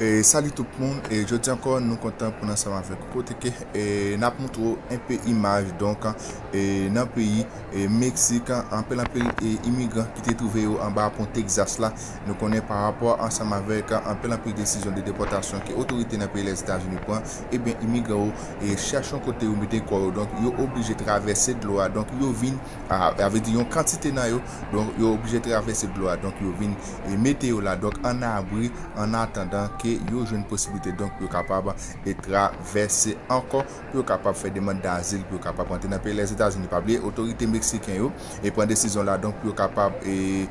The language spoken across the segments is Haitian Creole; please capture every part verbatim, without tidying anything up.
E, salut tout moun, e jodi ankò nou kontan pou n ansanm avèk ou kote ke e, n ap montre w enpe imaj donk e, nan peyi e, Meksik, anpil anpil e, imigran ki te twouve yo anba pon Texas la. Nou konnen pa rapò ansanm avèk anpil anpil desizyon de depòtasyon ke otorite nan peyi Lèzetazini pran, ebyen imigran yo e, chèche yon kote yo mete kò yo, donk yo oblije travèse dlo a, donk yo vin a, a vle di yon kantite nan yo, donk yo oblije travèse dlo a, donk yo vin e, mete yo la, donk an abri, an atandan ke yo jwenn posiblite donk pou yo kapab e, travèse ankò, pou yo kapab fè demann dazil, pou yo kapab rantre nan peyi Lèzetazini. Pa bliye otorite meksiken yo e, pran desizyon la donk pou yo kapab e,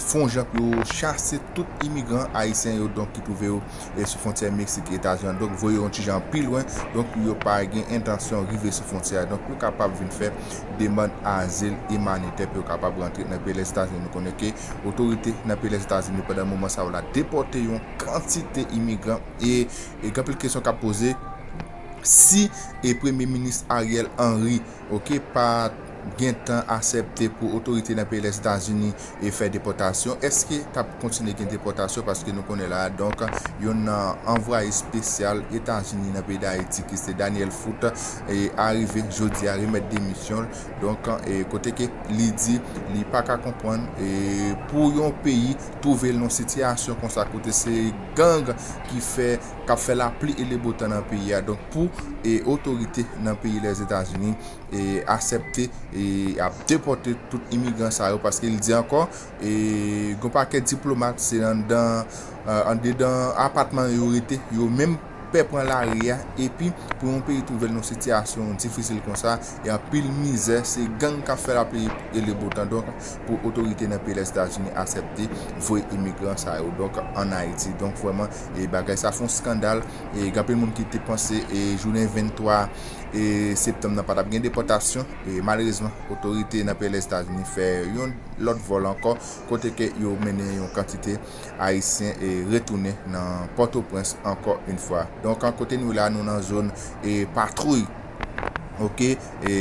fè yon jan pou yo chase tout imigran ayisyen yo donk ki twouve yo e, sou fwontyè Meksik Etazini an, donk voye yo yon ti jan pi lwen, donk pou yo pa gen entansyon rive sou fwontyè a, donk pou yo kapab vin fè demann azil imanitè pou yo kapab rantre nan peyi Lèzetazini. Nou konnen ke otorite nan peyi Lèzetazini pandan moman sa yo la depòte yon kantite imigran e, e gen anpil kesyon k ap poze si e Premye Minis Ariel Henry, oke, pa gentan aksepte pou otorite nan peyi Lèzetazini e fè depòtasyon, èske t ap kontinye gen depòtasyon? Paske nou konnen la, donk, yon anvwaye espesyal Etazini nan peyi Dayiti ki se Daniel Foote e arive jodi a remèt demisyon l. Donk, e kote ke li di li pa ka konprann e pou yon peyi twouve l nan sitiyasyon konsa kote se gang ki fè k ap fè lapli e lebotan nan peyi a. Donk pou e otorite nan peyi Lèzetazini e aksepte e ap depòte tout imigran sa yo, paske li di ankò e gon pakèt diplomat se anndan e, andedan apatman yo rete, yo menm pè pran lari a, epi pou yon peyi twouve l nan sitiyasyon difisil konsa e anpil mizè, se gang k ap fè lapli e lebotan. Donk pou otorite nan peyi Lèzetazini aksepte voye imigran sa yo donk ann Ayiti. Donk vrèman e bagay sa fè yon skandal e gen anpil moun ki te panse e jounen venntwa e septanm nan pa t ap gen depòtasyon e malerezman otorite nan peyi Lèzetazini fè yon lòt vòl ankò kote ke yo mennen yon kantite ayisyen e retounen nan Pòtoprens ankò yon fwa. Donk kote nou la nou nan zòn e patwouy oke e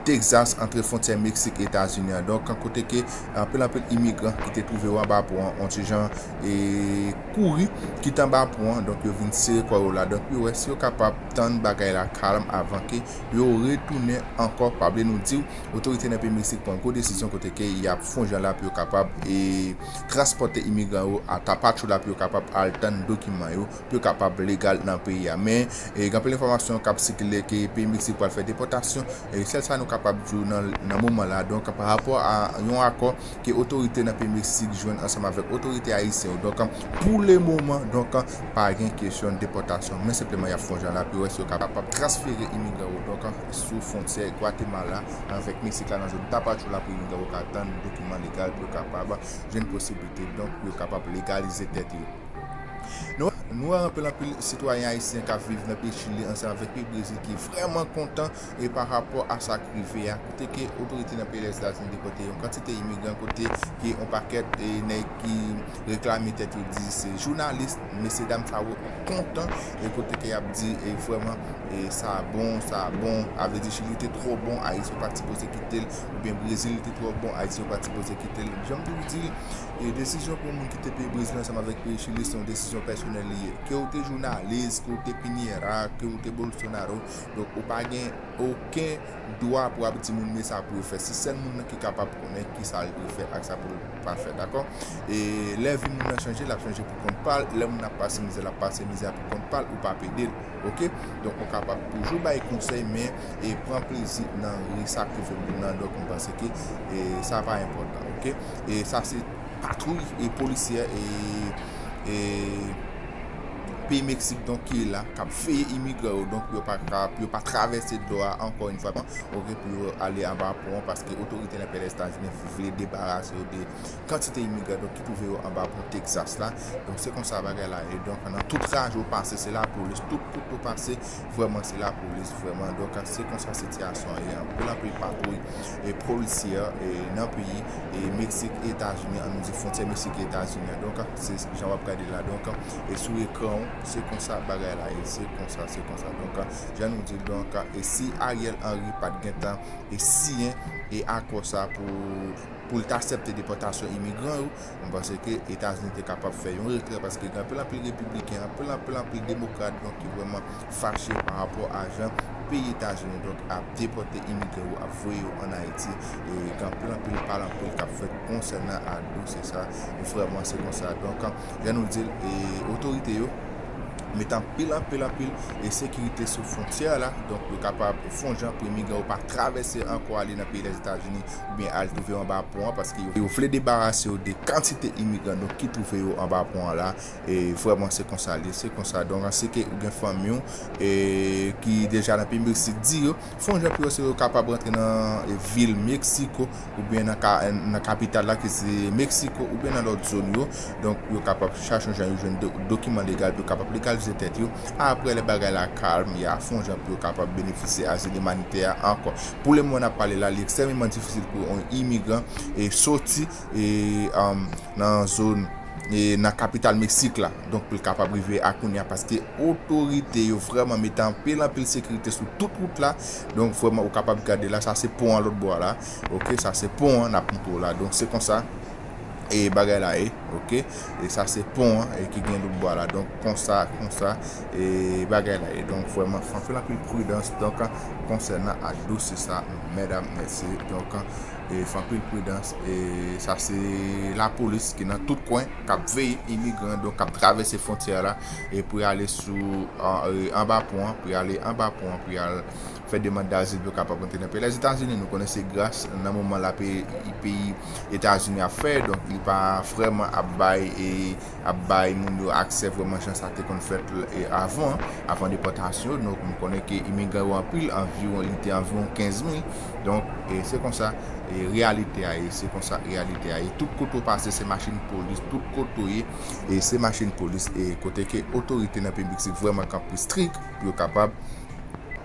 Texas antre fwontyè Meksik Etazini an. Donk kote ke anpil anpil imigran ki te twouve yo anba pon an yon ti jan e kouri kite anba pon an, donk yo vin sere kò yo la. Donk yo wè si yo kapab tann bagay la kalm avan ke yo retounen ankò. Pa bliye nou di w otorite nan peyi Meksik pran gwo desizyon kote ke y ap fè yon jan la pou yo kapab e transpòte imigran yo a Tapachula pou yo kapab al tann dokiman yo pou yo kapab legal nan peyi a. Men e gen anpil enfòmasyon k ap sikile ke peyi Meksik pral fè depòtasyon e sèl sa nou kapab di w nan nan moman la. Donk pa rapò a yon akò ke otorite nan peyi Meksik jwenn ansanm avèk otorite ayisyen yo. Donk pou le moman donk pa gen kesyon depòtasyon, men senpleman y ap fè yon jan la pou yo wè si yo kapab transfere imigran yo donk sou fwontyè Gwatemala avèk Meksik la nan zòn Tapachula pou imigran yo ka tann dokiman legal pou yo kapab jwenn posiblite donk pou yo kapab legalize tèt yo. Nou nou wè anpil anpil sitwayen ayisyen k ap viv nan peyi Chili ansanm avèk peyi Brezil ki vrèman kontan e pa rapò a sa k rive a kote ke otorite nan peyi Lèzetazini depòte yon kantite imigran kote ke yon pakèt e nèg ki reklame tèt yo di se jounalis, mesye dam sa yo kontan e kote ke y ap di e vrèman e sa bon, sa bon, a vle di Chili te twò bon, Ayiti yo pa t sipoze kite l, oubyen Brezil te twò bon, Ayiti yo pa t sipoze kite l. Jan m te di w e desizyon pou yon moun kite peyi Brezil ansanm avèk peyi Chili se yon desizyon pèsonèl li ye. Ke w te jounalis, ke w te Piñera, ke w te Bolsonaro, donk ou pa gen okenn dwa pou ap di moun men sa pou yo fè. Se sèl moun nan ki kapab konnen ki sa l dwe fè ak sa pou l pa fè, dakò? E lè vi moun nan chanje, l ap chanje pou kont pa l. Lè moun nan ap pase mizè, l ap pase mizè pou kont pa l, ou p ap ede l, oke? Donk ou kapab toujou bay konsèy, men e pran plezi nan ri sa k rive moun nan. Donk m panse ke e sa pa enpòtan, oke? E sa se patwouy e polisyè e e peyi Meksik donk ki la k ap veye imigran yo, donk yo pa ka yo pa travèse dlo a ankò yon fwa, oke, pou yo ale anba pon an paske otorite nan peyi Lèzetazini vle debarase yo de kantite imigran donk ki twouve yo anba pon Texas la. Donk se konsa bagay la ye. Donk nan tout raje w pase se lapolis, tout kote w pase vrèman se lapolis vrèman. Donk se konsa sitiyasyon an ye. Anpil anpil patwouy e polisyè e nan peyi e Meksik Etazini an, nou di fwontyè Meksik Etazini an. Donk se jan w ap gade la. Donk e sou ekran w se konsa bagay la ye, se konsa, se konsa. Donk jan nou di l, donk e si Ariel Henry pa t gentan e siyen e akò sa pou pou l t aksepte depòtasyon imigran yo, m panse ke Etazini te kapab fè yon retrè, paske gen anpil anpil repibliken, anpil anpil anpil demokrat, donk, ki vrèman fache pa rapò a jan peyi Etazini, donk, ap depòte imigran yo, ap voye yo ann Ayiti. E gen anpil anpil pale anpil k ap fèt konsènan a dosye sa. E vrèman, se konsa. Donk, jan nou di l, e otorite yo mete anpil anpil anpil e sekirite sou fwontyè la. Donk, yo kapab fè yon jan pou imigran yo pa travèse ankò ale nan peyi Lèzetazini oubyen al twouve yo anba pon an, paske yo, yo vle debarase yo de kantite imigran, donk, ki twouve yo anba pon an la. E vrèman, se konsa l ye, se konsa. Donk, si ke ou gen fanmi w e ki deja nan peyi Meksik, di yo fè yon jan pou yo, si yo kapab rantre nan, e, vil Meksiko, oubyen nan ka, nan kapital la ki se Meksiko, oubyen nan lòt zòn yo. Donk, yo kapab chache yon jan yo jwenn do-, dokiman legal pou yo kapab legalize tèt yo. Apre, lè bagay la kalm, y a fè yon jan pou yo kapab benefisye azil imanitè a ankò. Pou le moman n ap pale la, li ekstrèmeman difisil pou yon imigran e soti e, um, nan zòn e nan kapital Meksik la. Donk, pou l kapab rive a kounye a, paske otorite yo vrèman mete anpil anpil sekirite sou tout wout la. Donk, vrèman, ou kapab gade la, sa se pon an lòt bò a la. Oke, sa se pon an, n ap montre w la. Donk, se konsa e bagay la ye, oke? E sa se pon an e ki gen lòt bò a la. Donk, konsa, konsa e bagay la ye. Donk, vrèman, fè anpil anpil pridans. Donk, konsènan a dosye sa, medam, mesye. Donk, e fè anpil pridans. E sa se lapolis ki nan tout kwen, k ap veye imigran, donk, k ap travèse fwontyè la, e pou y ale sou, an, e, anba pon an, pou y ale anba pon an, pou y al fè demann dazil pou yo kapab rantre nan peyi Lèzetazini. Nou konnen se gras nan moman la peyi, peyi Etazini ap fè, donk, li pa vrèman ap bay, e ap bay moun yo aksè vrèman jan sa te konn fèt, e, avan, avan depòtasyon. Donk, nou konnen ke imigran yo anpil, anviwon, li te anviwon kenz mil. Donk, e se konsa e reyalite a ye, se konsa reyalite a ye. Tout kote w pase, se machin polis, tout kote w ye, e se machin polis, e kote ke otorite nan peyi Meksik vrèman kanpe strik pou yo kapab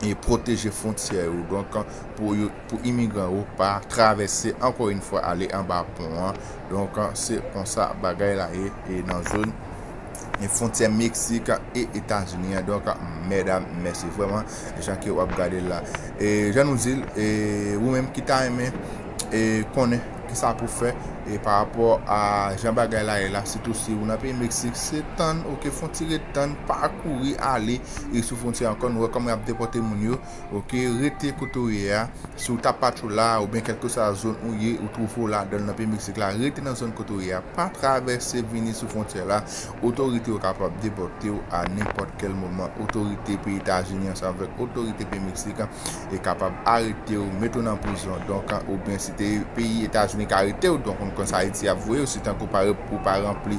e pwoteje fwontyè yo. Donk, pou yo, pou imigran yo pa travèse ankò yon fwa ale anba pon an. Donk, se konsa bagay la ye, e nan zòn e fwontyè Meksik e Etazini an. Donk, medam, mesye, vrèman, jan ke w ap gade l la. E jan nou di l, e ou menm ki ta renmen e konnen kisa pou fè e pa rapò a jan bagay la ye la, sitou si ou nan peyi Meksik, se tann, oke, fè yon ti ret tann, pa kouri ale e sou fwontyè ankò. Nou wè kòman y ap depòte moun yo, oke, rete kote w ye a. Si w t ap patwouy la, oubyen kèlkeswa zòn ou ye, ou twouve w ladan l nan peyi Meksik la, rete nan zòn kote w ye a. Pa travèse vini sou fwontyè la. Otorite yo kapab depòte w a nenpòt kèl moman. Otorite peyi Etazini ansanm avèk otorite peyi Meksik e kapab arete w, mete w nan prizon. Donk, oubyen si te peyi Etazini ka arete w, donk, konn konsa Ayiti ap voye w, si tankou pa, ou pa ranpli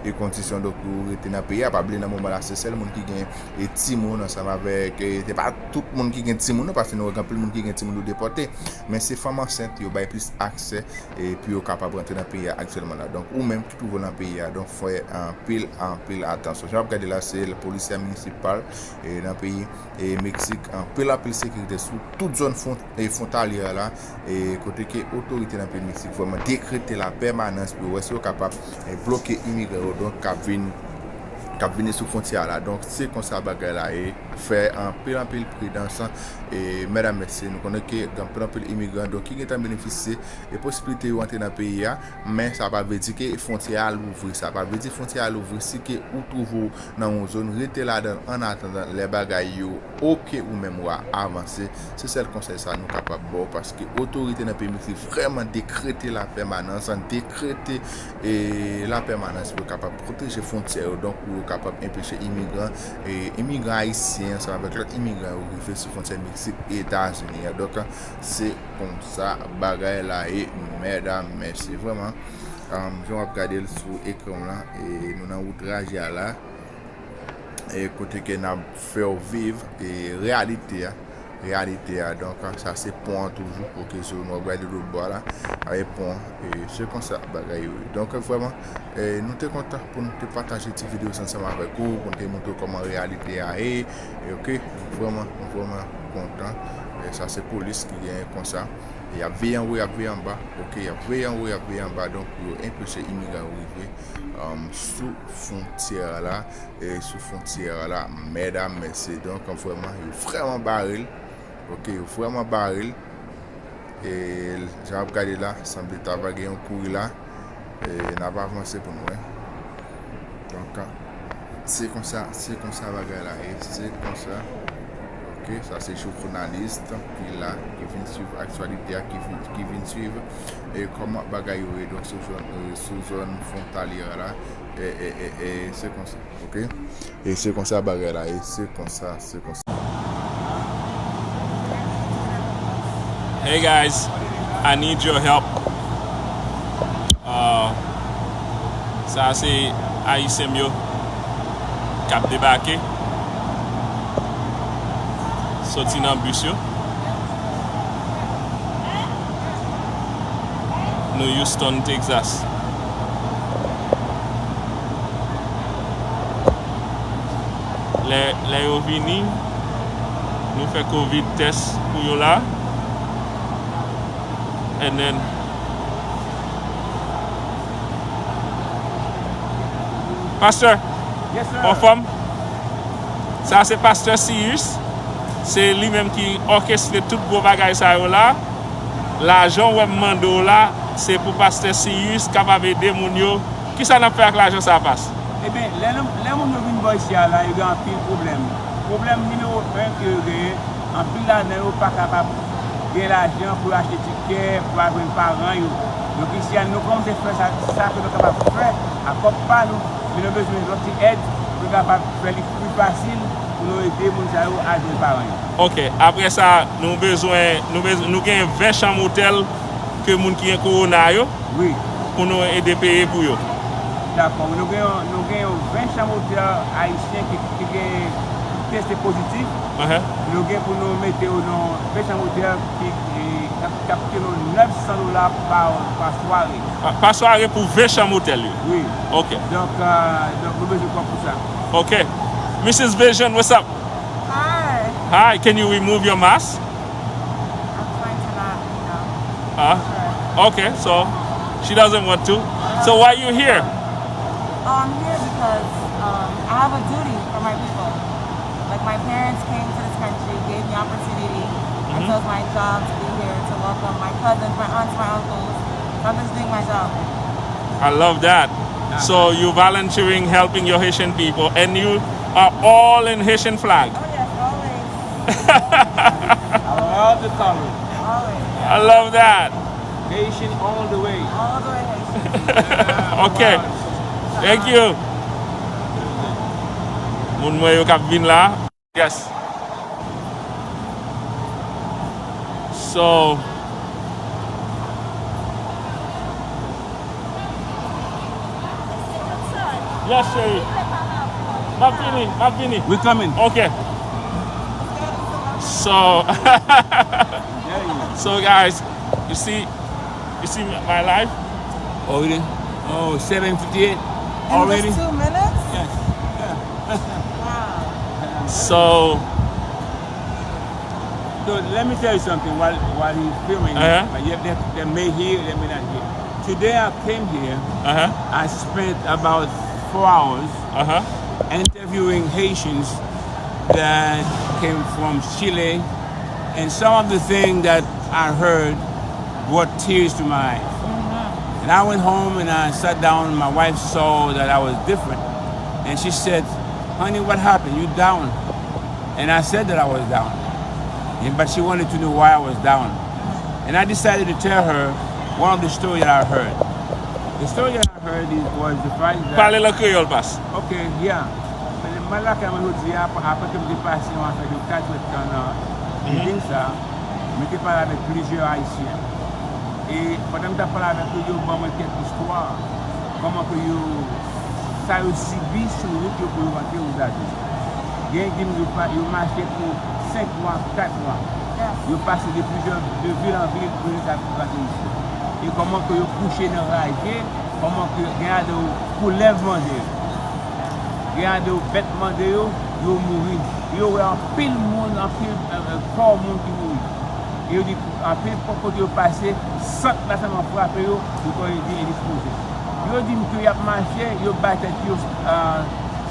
e kondisyon, donk, pou w rete nan peyi a. Pa bliye nan moman la, se sèl moun ki gen e timoun ansanm avèk, e se pa tout moun ki gen timoun non, paske nou wè gen anpil moun ki gen timoun yo depòte, men se fanm ansent yo bay plis aksè e pou yo kapab rantre nan peyi a aktyèlman la. Donk, ou menm ki twouve w nan peyi a, donk, fè anpil, anpil atansyon. Jan w ap gade la, se polisya minisipal e nan peyi e Meksik, anpil, anpil sekirite sou tout zòn fwon-, e fwontalyè la, e kote ke otorite nan peyi Meksik vrèman dekrete la pèmanans pou yo wè si yo kapab e bloke imigran yo, donk, k ap vin, k ap vini sou fwontyè a la. Donk, se konsa bagay la ye. Fè anpil, anpil pridans, e medam, mesye, nou konnen ke gen anpil, anpil imigran, donk, ki gentan benefisye e posiblite yo antre nan peyi a, men sa pa vle di ke fwontyè a louvri. Sa pa vle di fwontyè a louvri si ke ou twouve w nan yon zòn, rete ladan l annatandan lè bagay yo oke, ou menm w a avanse. Se sèl konsèy sa nou kapab ba w, paske otorite nan peyi Meksik vrèman dekrete lapèmanans, dekrete e lapèmanans pou yo kapab pwoteje fwontyè yo, donk pou yo kapab enpeche imigran, e imigran ayisyen ansanm avèk lòt imigran yo rive sou fwontyè Meksik e Etazini an. Donk, se konsa bagay la ye, medam, mesye. Vrèman, um, jan w ap gade l sou ekran w lan, e nou nan wout raje a la, e kote ke n ap fè w viv e reyalite a, reyalite a. Donk, sa se pon an toujou, oke, so nou ap gade lòt bò a la, a e pon an, e se konsa bagay yo ye. Donk, vrèman, e nou te kontan pou nou te pataje ti videyo sa ansanm avèk ou, pou nou te montre w kòman reyalite a ye, e oke, vrèman, nou vrèman kontan. E sa se polis ki genyen konsa. E y ap veye anwo, y ap veye anba. Oke, y ap veye anwo, y ap veye anba. Donk, pou yo enpeche imigran yo rive, um, sou fwontyè a la, e sou fwontyè a la, medam, mesye. Donk, vrèman, yo vrèman bare l. Oke, yo vrèman bare l. E jan w ap gade la, sanble ta va gen yon kouri la. E n ap avanse pou n wè. Donk, se konsa, se konsa bagay la ye, se konsa. Ok, sa se jou jounalis ki la, ki vin swiv aktyalite a, ki vin, ki vin swiv e kòman bagay yo ye, donk, sou zòn, e, sou zòn fwontalyè la. E, e, e, e se konsa, ok? E se konsa bagay la ye, se konsa, se konsa. Hey guys, I need your help. Uh, sa se Ayisyen m yo k ap debake, soti nan bis yo. Nou Houston, Texas. Lè, lè yo vini, nou fè covid test pou yo la. And then, Pastor, anfòm? Sa se Pastè Sirius. Se li menm ki òkestre tout gwo bagay sa yo la. Lajan w wè m mande w la, se pou Pastè Sirius kapab ede moun yo. Kisa n ap fè ak lajan sa a, Pas? Ebyen, lè, lè moun yo vin bò isi a la, yo gen anpil pwoblèm. Pwoblèm nimewo en ke yo genyen, anpil ladan yo pa kapab gen lajan pou yo achte tikè, pou al jwenn paran yo. Donk, isi a, nou kòmanse fè sa, sa ke nou kapab fè a kòb pa nou, men nou bezwen lòt ti èd pou nou kapab fè li pi fasil pou nou ede moun sa yo al jwenn paran yo. Ok, apre sa, nou bezwen, nou bezwen, nou gen ven chanm otèl ke moun ki gen kowona yo, wi, pou nou ede peye pou yo. Dakò, nou gen yon, nou gen yon ven chanm otèl ayisyen ki, ki gen, ki teste pozitif. Ahan. Nou gen pou nou mete yo nan ven chanm otèl ki, ki, k ap, k ap koute nou nèf san dola pa, pa sware. Pa, pa sware pou ven chanm otèl yo? Wi. Ok. Donk, euh, donk, nou bezwen kòb pou sa. Ok. Missus Vision, what's up? Hi. Hi, can you remove your mask? I'm trying to not, you know. Ah, okay, so she doesn't want to. So why you here? Oh, I'm here because, um, I have a duty for my people. Like, my parents came to this country, gave me opportunity, and so it's my job to be here to welcome my cousins, my aunts, my uncles. So I'm just doing my job. I love that. So you volunteering, helping your Haitian people, and you are all in Haitian flag. Oh yes, always. All the colors. Always. I love that. Haitian all the way. All the way Haitian. Ok. Thank you. Moun mwen yo k ap vin la. Yes. So, yes, chérie. M ap vini, m ap vini. We coming. Ok. So, so guys, you see, you see my life? Oh, really? Oh, seven fifty-eight already? In just two minutes? Yes. Yeah. Wow. So, so let me tell you something while, while he's filming. Uh-huh. But yet they, they may hear, they may not hear. Today I came here. Uh-huh. I spent about four hours, uh-huh, interviewing Haitians that came from Chile, and some of the things that I heard brought tears to my eyes. Mm-hmm. And I went home and I sat down. My wife saw that I was different, and she said, "Honey, what happened? You down?" And I said that I was down. And, but she wanted to know why I was down. And I decided to tell her one of the stories that I heard. The story that I heard is, was the fact that... Pale nan kreyòl, Pas. Ok, yeah. Men mwen lakay mwen jodi a, ap-, apre ke m te pase yon afè de kat èdtan nan bilding sa, mwen te pale avèk plizyè Ayisyen. E pandan m t ap pale avèk yo, yo ban mwen kèk istwa. Kòman ke yo, sa yo sibi sou wout yo pou yo rantre Ozetazini. Gen ki di m yo pa, yo mache pou senk mwa, kat mwa. Yo pase de plizyè, de vil an vil pou yo ka rantre isi. E kòman ke yo kouche nan raje, kòman ke gen ladan yo koulèv manje yo. Gen ladan yo bèt manje yo, yo mouri. Yo wè anpil moun, anpil, e, e, kò moun ki mouri. E yo di, anpil kote yo pase, sant la sèlman frape yo, yo kò yo di endispoze. Yo di m ke y ap mache, yo bay tèt yo, ah,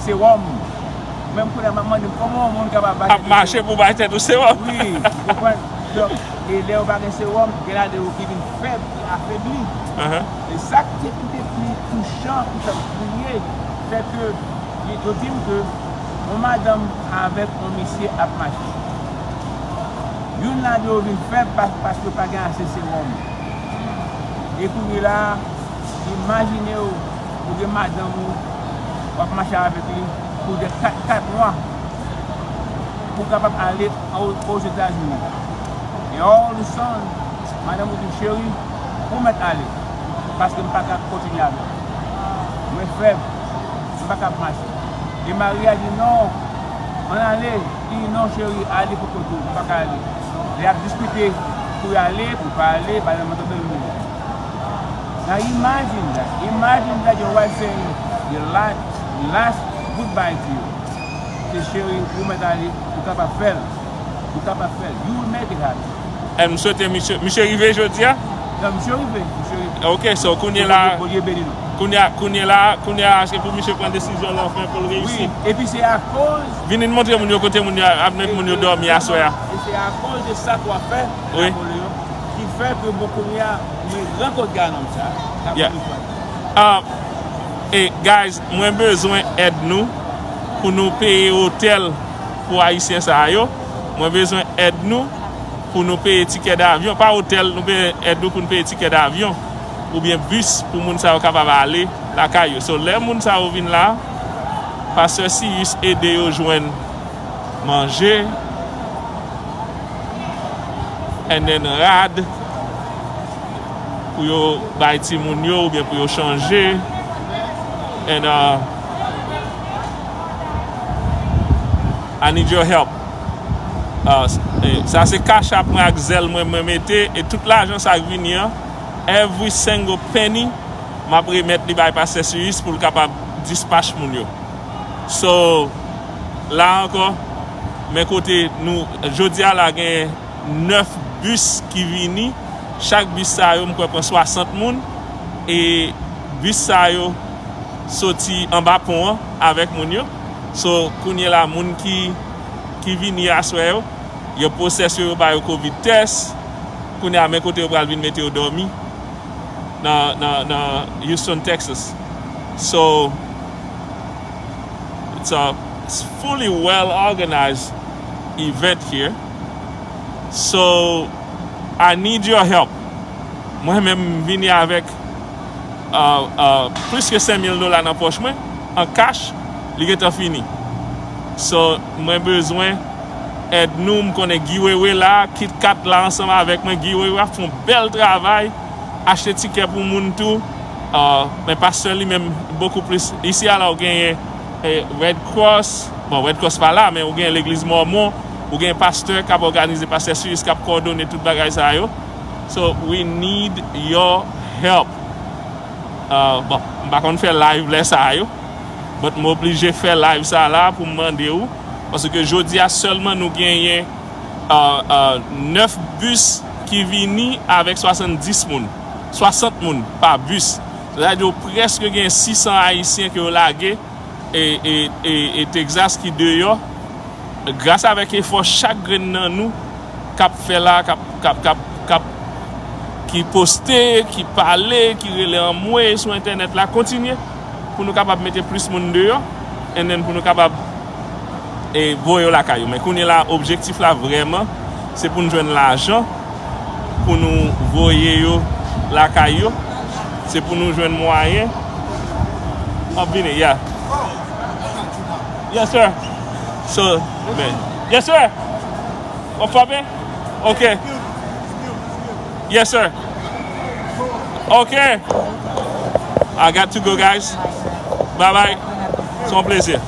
sewòm. Menm kounye a, m ap mande m, kòman yon moun kapab bay tèt yo sewòm? Ap mache pou bay tèt ou sewòm? Wi, ou konprann? Donk, e lè yo pa gen sewòm, gen ladan yo ki vin fèb, ki afebli. E sa ki te, ki te pi touchan, ki fè m kriye, se ke yo, yo di m ke yon madanm avèk yon mesye ap mache. Youn ladan yo vin fèb pa, paske yo pa gen ase sewòm. E kounye la, imajine w, ou gen madanm ou, w ap mache avèk li pou de kat, kat mwa, pou w kapab ale o, Ozetazini. E all of a sudden, madanm ou di, "Cheri, ou mèt ale, paske m pa ka kontinye avè w. Mwen fèb, m pa ka mache." E mari a di, "Non, ann ale." Li di, "Non, cheri, ale pou kont ou, m pa ka ale." Lè y ap diskite pou y ale, pou pa ale, pa janm tande l menm. Now imagine that. Imagine that your wife saying the last, last goodbye to you. Se, "Cheri, ou mèt ale, ou kapab fè l. Ou kapab fè l. You will make it happen." And m swete misye, misye rive jodi a? Non, misye rive, misye rive. Ok, so kounye la, Bondye, Bondye beni nou. Kounye a, kounye la, kounye a, se pou misye pran desizyon l anfen pou l reyisi. Wi, epi se akoz Vin montre moun yo kote moun yo ap met moun yo dòmi aswè a. E se akoz de sa k w ap fè, Napoleon, ki fè ke bon kounye a, mwen rankontre a nonm sa, k ap Yeah. vin fè. Ah, e guys, mwen bezwen èd nou pou nou peye otèl pou ayisyen sa yo. Mwen bezwen èd nou pou nou peye tikè davyon. Pa otèl, nou bezwen èd nou pou nou peye tikè davyon oubyen bis pou moun sa yo kapab ale lakay yo. So, lè moun sa yo vin la, Pastè Sirius ede yo jwenn manje, and then rad pou yo bay timoun yo oubyen pou yo chanje. And uh, I need your help. Uh, s- eh, sa se Cash App mwen ak Zelle mwen, mwen mete, e tout lajan sa k vini an, every single penny, m ap remèt li bay Pastè Sirius pou l kapab dispatch moun yo. So, la ankò, men kote nou, jodi a la gen nèf bis ki vini. Chak bis sa yo, m kwè pran swasant moun. E bis sa yo soti anba pon an avèk moun yo. So, kounye la, moun ki, ki vini aswè yo, yo pwosès yo, yo ba yo covid test. Kounye a, men kote yo pral vin mete yo dòmi nan, nan, nan Houston, Texas. So, it's a, it's fully well organized event here. So, I need your help. Mwen menm, m vini avèk uh, uh, plis ke senk mil dola nan pòch mwen, an cash, li gentan fini. So, mwen bezwen èd nou, m konnen Guy Wewe la, Kit Kat la ansanm avèk mwen, Guy Wewe ap fè yon bèl travay, achte tikè pou moun tou. Uh, men pastè li menm, bokou plis. Isi a la, ou genyen eh, Red Cross, bon, Red Cross pa la, men ou genyen Legliz Mòmon, ou genyen pastè k ap òganize, Pastè Sirius k ap kòdone tout bagay sa yo. So, we need your help. Uh, bon, m pa konn fè live lè sa yo, but m oblije fè live sa la pou m mande ou, paske jodi a sèlman nou genyen uh, uh, nèf bis ki vini avèk swasanndis moun, swasant moun pa bis. Sètadi yo prèske gen sisan Ayisyen ke yo lage e, e, e, e Texas ki deyò, gras avèk efò chak grenn nan nou k ap fè la, k ap, k ap, k ap, k ap, ki poste, ki pale, ki rele anmwe sou entènèt la, kontinye pou nou kapab mete plis moun deyò, and then pou nou kapab e voye yo lakay yo. Men kounye la, objektif la vrèman, se pou n jwenn lajan pou nou voye yo lakay yo. Se pou nou jwenn mwayen. M ap vini, yeah. Yes, sir. So, men. Yes, sir. W ap frape? Ok. Yes, sir. Ok. I got to go, guys. Bye bye. Se yon plezi.